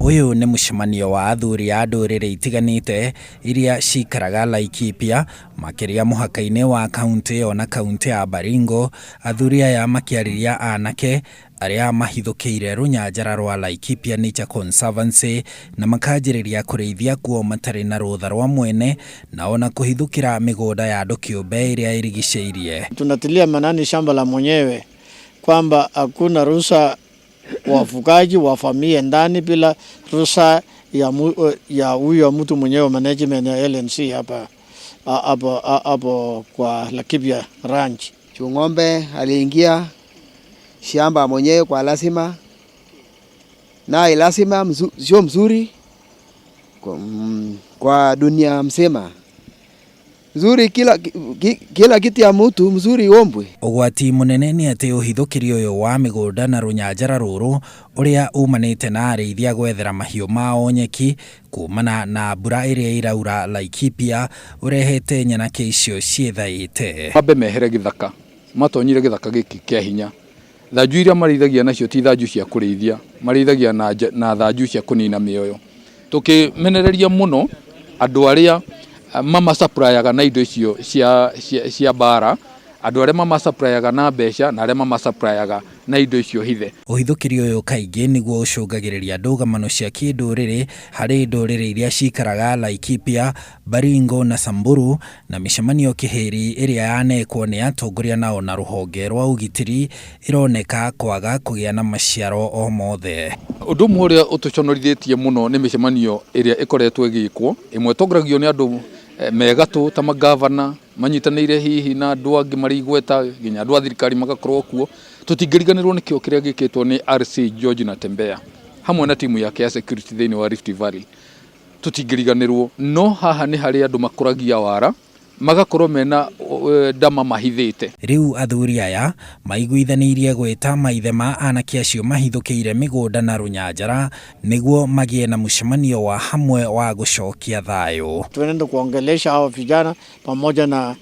Ũyũ nĩ mũcemanio wa athuri a ndũrĩrĩ itiganĩte iria cikaraga Laikipia, makĩria mũhaka-inĩ wa kaũntĩ ĩyo na kaũntĩ ya Baringo. Athuri aya makĩarĩria anake arĩa mahithũkĩire rũnyanjara rwa Laikipia Nature Conservancy na makanjĩrĩria kũrĩithia kuo matarĩ na rũtha rwa mwene na ona kũhithũkĩra mĩgũnda ya andũ kĩũmbe ĩrĩa ĩrigicĩirie. Tunatilia manani shamba la mwenyewe kwamba hakuna ruhusa wafugaji wavamie ndani bila ruhusa ya huyo mtu mwenyewe, management ya LNC hapa hapo hapo kwa Laikipia Ranch. Juu ng'ombe aliingia shamba mwenyewe kwa lazima, na lazima sio mzuri kwa dunia mzima. Mzuri kila kitu ya mtu mzuri iombwe. Ũgwati mũnene nĩ atĩ ũhithũkĩri ũyũ wa mĩgũnda na rũnyanjara rũrũ ũrĩa umanĩte na arĩithia gwethera mahiũ mao nyeki kumana na mbura ĩrĩa ĩraura Laikipia ũrehete nyanake icio ciĩthaĩte. Mambe mehere gĩthaka, matonyire gĩthaka gĩkĩ kĩa hinya. Thanju iria marĩithagia nacio ti thanju cia kũrĩithia, marĩithagia na thanju cia kũnina mĩoyo. Tũkĩmenereria mũno andũ arĩa mamasupplyyaga na indo icio cia mbara, andũ arĩa mamasupplyyaga na mbeca na arĩa mamasupplyyaga na indo icio hithe. Ũhithũkĩri ũyũ kaingĩ nĩguo ũcũngagĩrĩria ndũgamano cia kĩndũrĩrĩ harĩ ndũrĩrĩ iria cikaraga Laikipia, Baringo na Samburu, na mĩcemanio kĩhĩri ĩrĩa yanekwo nĩ atongoria nao na rũhonge rwa ũgitĩri ĩroneka kwaga kũgĩa na maciaro o mothe. Ũndũ ũmwe ũrĩa ũtũconorithĩtie mũno nĩ mĩcemanio ĩrĩa ĩkoretwo ĩgĩkwo, ĩmwe ĩtongoragio nĩ andũ me gatũ ta magavana manyitanĩire hihi na andũ angĩ marĩ igweta, nginya andũ a thirikari magakorwo kuo. Tũtingĩriganĩrwo nĩ kĩo kĩrĩa gĩkĩtwo nĩ RC George Natembeya hamwe na timu yake ya security thĩinĩ wa Rift Valley. Tũtingĩriganĩrwo, no haha nĩ harĩa andũ makũragia wara, magakorwo mena ndama mahithĩte. Rĩu athuri aya maiguithanĩirie gwĩta maithe ma anake acio mahithũkĩire mĩgũnda na rũnyanjara nĩguo magĩe na mũcemanio wa hamwe wa gũcokia thayũ. Tunaenda kuongelesha hao vijana pamoja na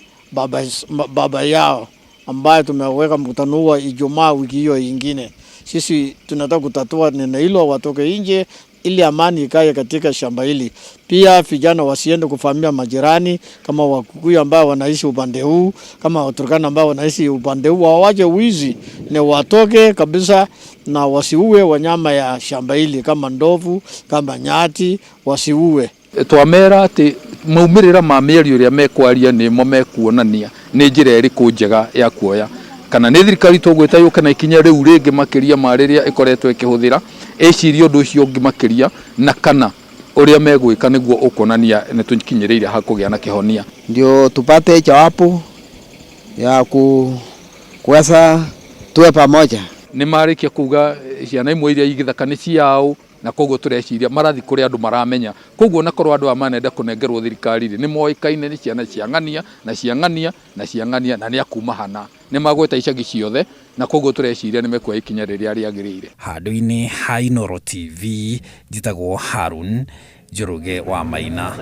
baba yao ambaye tumeweka mkutano huo Ijumaa wiki hiyo ingine. Sisi tunataka kutatua neno hilo, watoke nje ili amani ikae katika shamba hili. Pia vijana wasiende kuvamia majirani kama Wakikuyu ambao wanaishi upande huu, kama Waturkana ambao wanaishi upande huu, wawache wizi, ni watoke kabisa na wasiue wanyama ya shamba hili kama ndovu, kama nyati, wasiue. Twamera atĩ maumĩrĩra ma mĩario ĩrĩa mekwaria nĩmo mekuonania nĩ njĩra ĩrĩkũ njega ya kuoya, kana nĩ thirikari tũgwĩta yũke na ikinya rĩu rĩngĩ makĩria ma rĩrĩa ĩkoretwo ĩkĩhũthĩra, ĩcirie ũndũ ũcio ũngĩ makĩria, na kana ũrĩa megwĩka nĩguo ũkuonania nĩ tũkinyĩrĩire ha kũgĩa na kĩhonia. Ndio tupate jawabu ya kuweza tuwe pamoja. Nĩ marĩkia kuga ciana imwe iria i gĩthaka nĩ ciao, na koguo tũreciria marathi kũrĩa andũ maramenya. Koguo na korwo andũ aya manenda kũnengerwo thirikari rĩ, nĩ moĩkaine nĩ ciana cia ng'ania na cia ng'ania na cia ng'ania na nĩ akuma hana, nĩ magweta icagi ciothe, na koguo tũreciria nĩ mekuoya ikinya rĩrĩa rĩagĩrĩire. Handũ-inĩ ha Inooro TV, njĩtagwo Harun Njoroge wa Maina.